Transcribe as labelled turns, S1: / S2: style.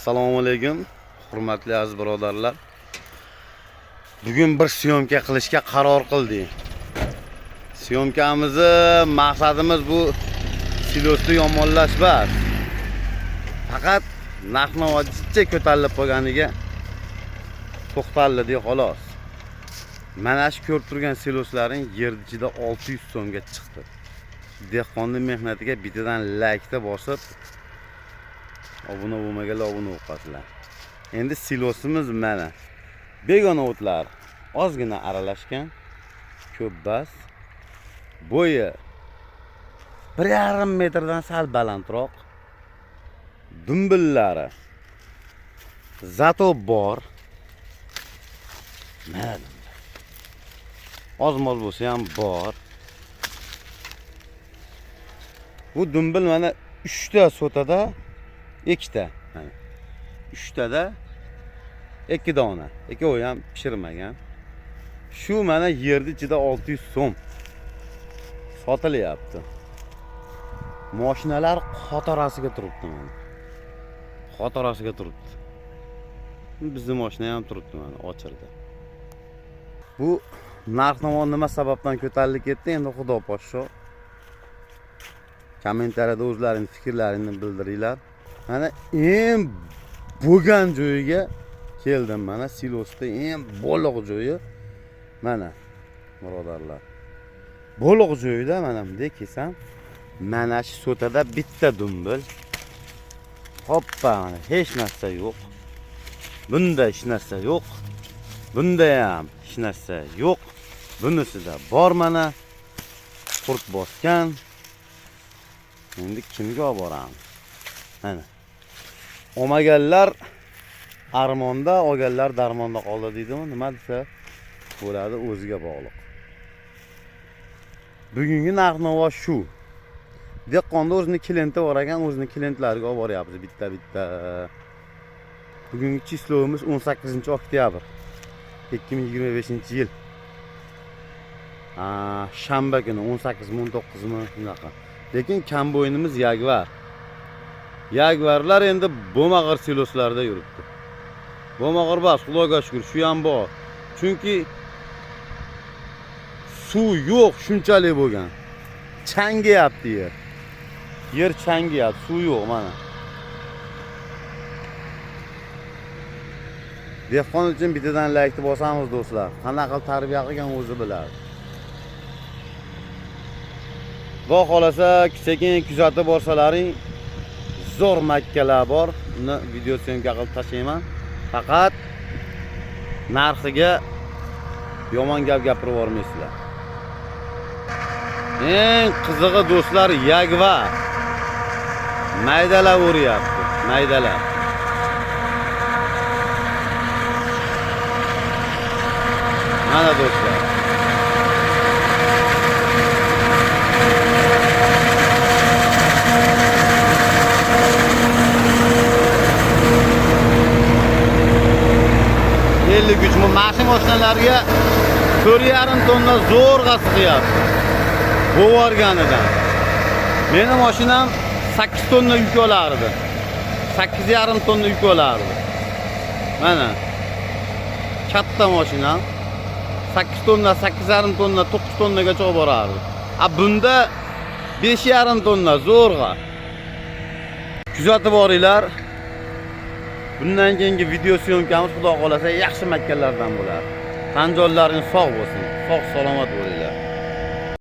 S1: Assalomu alaykum, hurmatli aziz birodarlar. Bugun bir syomka qilishga qaror qildik. Syomkamizni maqsadimiz bu silosni yomonlash emas. Faqat narx-navo jicha ko'tarilib qolganiga to'xtaldi xolos. Mana shu ko'rib turgan siloslaring yer ichida 600 so'mga chiqdi. Dehqonning mehnatiga bittadan laykda bosib obuna bo'lmaganlar obuna bo'lib qolsinlar. Endi silosimiz mana. Begona o'tlar ozgina aralashgan, ko'p bas. Bo'yi 1,5 metrdan sal balandroq. Dumbillari zato bor. Mana dumbil. Oz-moz bo'lsa ham bor. Bu dumbil mana 3 ta sotada 2 ta. Mana 3 tada 2 dona. Ikkovi ham pishirmagan. Shu mana yerni ichida 600 so'm sotilyapti. Mashinalar qatorasiga turibdi mana. Qatorasiga turibdi. Bizning mashina ham turibdi mana ochirdi. Bu narx-navo nima sababdan ko'tarilib ketdi endi Xudo poshsho. Kommentariyada o'zlaring fikrlaringni bildiringlar. Mana eng bo'lgan joyiga keldim, mana silosda eng bo'liq joyi mana birodarlar. Bo'liq joyida mana bunday kelsam, mana shu so'tada bitta dumbil. Hoppa, mana hech narsa yo'q. Bunda hech narsa yo'q. Bunda ham hech narsa yo'q. Bunisida bor mana qurt bosgan. Endi kimga olib boramiz? Mana. Olmaganlar armonda, olganlar darmonda qoldi deydimi? Nima desa bo'ladi, o'ziga bog'liq. Bugungi narx-navo shu. Dehqonda o'zini klienti bor ekan, o'zini klientlariga olib boryapmiz bitta-bitta. Bugungi число miz 18 oktyabr 2025-yil. Shanba kuni 18 mi 19 mi shunaqa. Lekin komboynimiz Jaguar. Jaguarlar endi bo'lmag'ir siloslarda yuribdi. Bo'lmag'ir bas, Xudoga shukr, shu ham bor. Chunki suv yo'q, shunchalik bo'lgan. Changiyapti yer. Yer changiyapti, suv yo'q mana. Dehqon uchun bittadan laykni bosamiz do'stlar. Qanaqa qilib tarbiya qilgan o'zi biladi. Xudo xolasa sekin kuzatib borsalaring zo'r makkalar bor. Uni video syomka qilib tashlayman. Faqat narxiga yomon gap gapirib yubormaysizlar. Eng qizig'i do'stlar Jaguar. Maydalab uryapti, maydalab. Mana do'stlar. Ellik uch bu mana mashinalarga 4,5 tonna zo'rg'a sig'yapti. Bo'vorganidan. Meni mashinam 8 tonna yuk olardi. 8,5 tonna yuk olardi. Mana. Katta mashinam 8 tonna, 8,5 tonna, 9 tonnagacha olib borardi. A bunda 5,5 tonna zo'rg'a. Kuzatib boringlar. Bundan keyingi video syomkamiz Xudo xolasa yaxshi makkalardan bo'ladi. Tanjonlaring sog' bo'lsin, sog' salomat bo'linglar.